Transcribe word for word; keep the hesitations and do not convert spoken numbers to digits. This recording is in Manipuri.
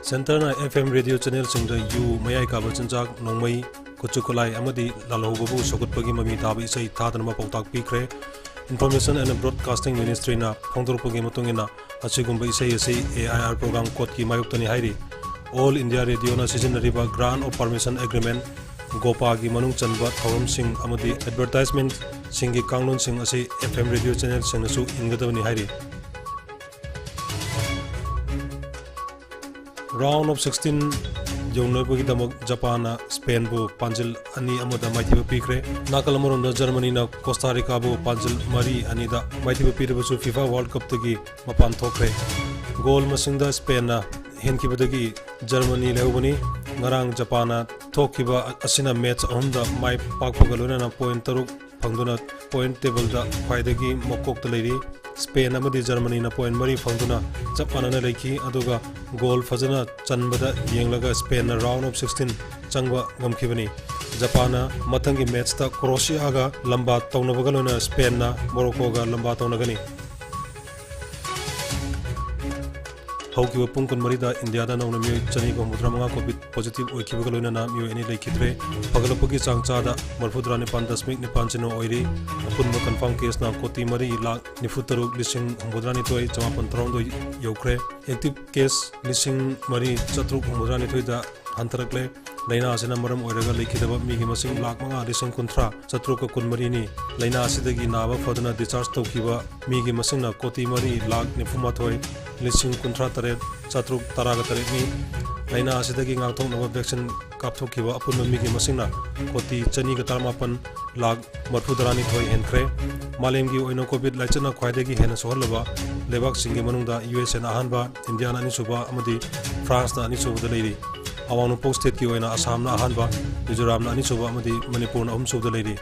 Centreꯅ F M radio channelꯁꯤꯡꯗ ꯌꯨ, ꯃꯌꯥꯏ ꯀꯥꯕ ꯆꯤꯟꯖꯥꯛ, ꯅꯣꯡꯃꯩ, ꯈꯨꯠꯁꯨ ꯈꯨꯠꯂꯥꯏ ꯑꯃꯗꯤ ꯂꯥꯜꯍꯧꯕꯕꯨ ꯁꯧꯒꯠꯄꯒꯤ ꯃꯃꯤ ꯇꯥꯕ ꯏꯁꯩ ꯊꯥꯗꯅꯕ ꯄꯥꯎꯇꯥꯛ ꯄꯤꯈ꯭ꯔꯦ꯫ Information and Broadcasting Ministryꯅ ꯐꯣꯡꯗꯣꯔꯛꯄꯒꯤ ꯃꯇꯨꯡ ꯏꯟꯅ, ꯑꯁꯤꯒꯨꯝꯕ ꯏꯁꯩ ꯑꯁꯤ A I R program codeꯀꯤ ꯃꯥꯌꯣꯛꯇꯅꯤ ꯍꯥꯏꯔꯤ꯫ All India Radioꯅ ꯁꯤꯖꯤꯟꯅꯔꯤꯕ Grant of Permission Agreement, ꯒꯣꯄꯥꯒꯤ ꯃꯅꯨꯡ ꯆꯟꯕ ꯊꯧꯔꯝꯁꯤꯡ ꯑꯃꯗꯤ advertisementꯁꯤꯡꯒꯤ ꯀꯥꯡꯂꯣꯟꯁꯤꯡ ꯑꯁꯤ F M radio channelꯁꯤꯡꯅꯁꯨ ꯏꯟꯒꯗꯕꯅꯤ ꯍꯥꯏꯔꯤ꯫ Round of sixteen ꯌꯧꯅꯕꯒꯤꯗꯃꯛ ꯖꯄꯥꯟꯅ ꯁ꯭ꯄꯦꯟꯕꯨ ꯄꯥꯟꯖꯤꯜ ꯑꯅꯤ ꯑꯃꯗ ꯃꯥꯏꯊꯤꯕ ꯄꯤꯈ꯭ꯔꯦ꯫ ꯅꯥꯀꯜ ꯑꯃꯔꯣꯝꯗ ꯖꯔꯃꯅꯤꯅ ꯀꯣꯁꯇꯥ ꯔꯤꯀꯥꯕꯨ ꯄꯥꯟꯖꯤꯜ ꯃꯔꯤ ꯑꯅꯤꯗ ꯃꯥꯏꯊꯤꯕ ꯄꯤꯔꯕꯁꯨ, FIFA World Cupꯇꯒꯤ ꯃꯄꯥꯟ ꯊꯣꯛꯈ꯭ꯔꯦ꯫ ꯒꯣꯜ ꯃꯁꯤꯡꯗ ꯁ꯭ꯄꯦꯟꯅ ꯍꯦꯟꯈꯤꯕꯗꯒꯤ ꯖꯔꯃꯅꯤ ꯂꯩꯍꯧꯕꯅꯤ꯫ ꯉꯔꯥꯡ ꯖꯄꯥꯟꯅ ꯊꯣꯛꯈꯤꯕ ꯑꯁꯤꯅ ꯃꯦꯆ ꯑꯍꯨꯝꯗ ꯃꯥꯏ ꯄꯥꯛꯄꯒ ꯂꯣꯏꯅꯅ ꯄꯣꯏꯟ ꯇꯔꯨꯛ ꯐꯪꯗꯨꯅ ꯄꯣꯏꯟ ꯇꯦꯕꯜꯗ ꯈ꯭ꯋꯥꯏꯗꯒꯤ ꯃꯀꯣꯛꯇ ꯂꯩꯔꯤ꯫ ꯁ꯭ꯄꯦꯟ ꯑꯃꯗꯤ ꯖꯔꯃꯅꯤꯅ ꯄꯣꯏꯟ ꯃꯔꯤ ꯐꯪꯗꯨꯅ ꯆꯞ ꯃꯥꯟꯅꯅ ꯂꯩꯈꯤ, ꯑꯗꯨꯒ ꯒꯣꯜ ꯐꯖꯅ ꯆꯟꯕꯗ ꯌꯦꯡꯂꯒ ꯁ꯭ꯄꯦꯟꯅ round of sixteen ꯆꯪꯕ ꯉꯝꯈꯤꯕꯅꯤ꯫ ꯖꯄꯥꯟꯅ ꯃꯊꯪꯒꯤ ꯃꯦꯆꯇ ꯀ꯭ꯔꯣꯁꯤꯌꯥꯒ ꯂꯝꯕꯥ ꯇꯧꯅꯕꯒ ꯂꯣꯏꯅꯅ ꯁ꯭ꯄꯦꯟꯅ ꯃꯣꯔꯣꯀꯣꯒ ꯂꯝꯕꯥ ꯇꯧꯅꯒꯅꯤ꯫ ꯍꯧꯈꯤꯕ ꯄꯨꯡ ꯀꯨꯟꯃꯔꯤꯗ ꯏꯟꯗꯤꯌꯥꯗ ꯅꯧꯅ ꯃꯤꯑꯣꯏ ꯆꯅꯤꯒ ꯍꯨꯝꯐꯨꯇꯔꯥꯃꯉꯥ COVID positive ꯑꯣꯏꯈꯤꯕꯒ ꯂꯣꯏꯅꯅ ꯃꯤꯑꯣꯏ ꯑꯅꯤ ꯂꯩꯈꯤꯗ꯭ꯔꯦ꯫ ꯐꯒꯠꯂꯛꯄꯒꯤ ꯆꯥꯡ ꯆꯥꯗ ꯃꯔꯤꯐꯨꯇꯔꯥ ꯅꯤꯄꯥꯟ ꯗꯁꯃꯤꯛ ꯅꯤꯄꯥꯟ ꯁꯤꯅꯣ ꯑꯣꯏꯔꯤ꯫ ꯑꯄꯨꯟꯕ confirm caseꯅ ꯀꯣꯇꯤ ꯃꯔꯤ ꯂꯥꯈ ꯅꯤꯐꯨ ꯇꯔꯨꯛ ꯂꯤꯁꯤꯡ ꯍꯨꯝꯐꯨꯇꯔꯥ ꯅꯤꯊꯣꯏ ꯆꯃꯥꯄꯟ ꯇꯔꯥꯍꯨꯝꯗꯣꯏ ꯌꯧꯈ꯭ꯔꯦ꯫ Active case ꯂꯤꯁꯤꯡ ꯃꯔꯤ ꯆꯥꯇ꯭ꯔꯨꯛ ꯍꯨꯝꯐꯨꯇꯔꯥ ꯅꯤꯊꯣꯏꯗ ꯍꯟꯊꯔꯛꯂꯦ꯫ ꯂꯥꯏꯅꯥ ꯑꯁꯤꯅ ꯃꯔꯝ ꯑꯣꯏꯔꯒ ꯂꯩꯈꯤꯗꯕ ꯃꯤꯒꯤ ꯃꯁꯤꯡ ꯂꯥꯈ ꯃꯉꯥ ꯂꯤꯁꯤꯡ ꯀꯨꯟꯊ꯭ꯔꯥ ꯆꯥꯇ꯭ꯔꯨꯛꯀ ꯀꯨꯟꯃꯔꯤꯅꯤ꯫ ꯂꯥꯏꯅꯥ ꯑꯁꯤꯗꯒꯤ ꯅꯥꯕ ꯐꯗꯨꯅ discharge ꯇꯧꯈꯤꯕ ꯃꯤꯒꯤ ꯃꯁꯤꯡꯅ ꯀꯣꯇꯤ ꯃꯔꯤ ꯂꯥꯈ ꯅꯤꯐꯨꯃꯥꯊꯣꯏ ꯂꯤꯁꯤꯡ ꯀꯨꯟꯊ꯭ꯔꯥ ꯇꯔꯦꯠ ꯆꯥꯇ꯭ꯔꯨꯛ ꯇꯔꯥꯒ ꯇꯔꯦꯠꯅꯤ꯫ ꯂꯥꯏꯅꯥ ꯑꯁꯤꯗꯒꯤ ꯉꯥꯛꯊꯣꯛꯅꯕ vaccine ꯀꯥꯞꯊꯣꯛꯈꯤꯕ ꯑꯄꯨꯟꯕ ꯃꯤꯒꯤ ꯃꯁꯤꯡꯅ ꯀꯣꯇꯤ ꯆꯅꯤꯒ ꯇꯔꯥꯃꯥꯄꯟ ꯂꯥꯈ ꯃꯔꯤꯐꯨꯇꯔꯥꯅꯤꯊꯣꯏ ꯍꯦꯟꯈ꯭ꯔꯦ꯫ ꯃꯥꯂꯦꯝꯒꯤ ꯑꯣꯏꯅ COVID ꯂꯥꯏꯆꯠꯅ ꯈ꯭ꯋꯥꯏꯗꯒꯤ ꯍꯦꯟꯅ ꯁꯣꯛꯍꯜꯂꯕ ꯂꯩꯕꯥꯛꯁꯤꯡꯒꯤ ꯃꯅꯨꯡꯗ U S Aꯅ ꯑꯍꯥꯟꯕ, ꯏꯟꯗꯤꯌꯥꯅ ꯑꯅꯤꯁꯨꯕ ꯑꯃꯗꯤ ꯐ꯭ꯔꯥꯟꯁꯅ ꯑꯅꯤꯁꯨꯕꯗ ꯂꯩꯔꯤ꯫ ꯑꯋꯥꯡ ꯅꯣꯡꯄꯣꯛ stateꯀꯤ ꯑꯣꯏꯅ ꯑꯁꯥꯝꯅ ꯑꯍꯥꯟꯕ, ꯃꯤꯖꯣꯔꯥꯝꯅ ꯑꯅꯤꯁꯨꯕ ꯑꯃꯗꯤ ꯃꯅꯤꯄꯨꯔꯅ ꯑꯍꯨꯝꯁꯨꯕꯗ ꯂꯩꯔꯤ꯫